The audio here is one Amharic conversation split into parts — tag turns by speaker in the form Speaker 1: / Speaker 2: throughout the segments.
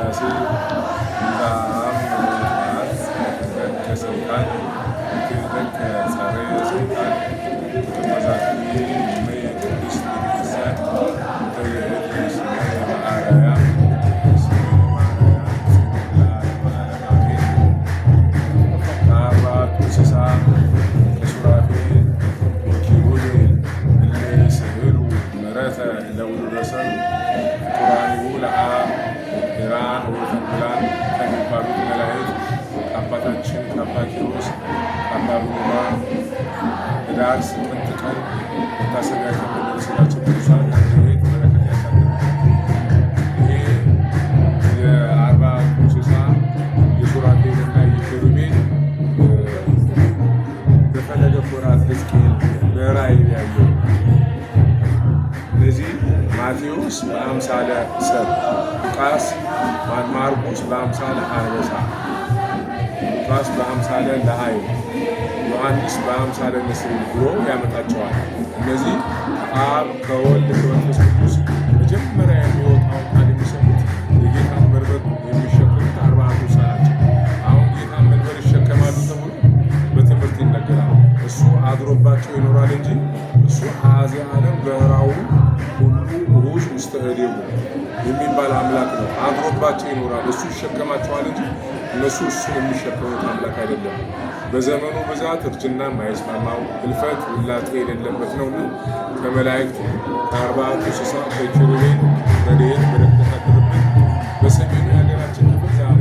Speaker 1: ሥላሴ እንዘ አምር ሰይጣን ወክህደከ ጸረየ ሰይጣን ወቅድመ ዛቲ እመየ ቅድስት ቤተክርስቲያን እንተ ይእቲ ስመ በአርያም ስመ ማርያም ለዓለመ ዓለም አሜን። ከአርባዕቱ እንስሳ ከሱራፌል ወኪሩቤል እለ ይስሕሉ ምሕረተ ለውሉደ ሰብእ ፍጡራኒሁ ለአብ ሄራን ወተንብላን ከሚባሉት መላእክት ከአባታችን ከአባ ኪሮስ ከአባ ቡኑማ ህዳር 8 ቀን መታሰቢያቸው ከሚደርስላቸው ቅዱሳን ረድኤት በረከት ያሳድርብን። ይሄ የአርባዕቱ እንስሳ የሱራፌልና የኪሩቤል በፈለገ ፎራት ሕዝቅኤል በራእይ ያየው። እነዚህ ማቴዎስ በአምሳለ ሰብ፣ ሉቃስ ማርቆስ በአምሳለ አንበሳ፣ ሉቃስ በአምሳለ ለአይን፣ ዮሐንስ በአምሳለ ንስር ብሎ ያመጣቸዋል። እነዚህ ከአብ ከወልድ ከመንፈስ ቅዱስ መጀመሪያ የሚወጣውን ቃል የሚሰሙት የጌታን መንበር የሚሸከሙት አርባዕቱ እንስሳ ናቸው። አሁን ጌታን መንበር ይሸከማሉ ተብሎ በትምህርት ይነገራል። እሱ አድሮባቸው ይኖራል እንጂ እሱ አኃዜ ዓለም በራው ሁሉ ሩዝ ውስተ እዴሁ የሚባል አምላክ ነው። አድሮባቸው ይኖራል። እሱ ይሸከማቸዋል እንጂ እነሱ እሱን የሚሸከሙት አምላክ አይደለም። በዘመኑ ብዛት እርጅና የማይስማማው ህልፈት ውላጤ የሌለበት ነውና ከመላእክቱ ከአርባዕቱ እንስሳ ከኪሩቤል ረድኤት በረከት ያሳድርብን። በሰሜኑ የሀገራችን ክፍል ዛሬ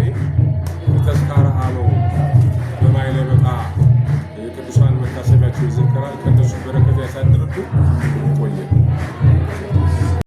Speaker 1: ተዝካረ አበው በማይለበጣ የቅዱሳን መታሰቢያቸው ይዘከራል። ከእነሱ በረከት ያሳድርብን።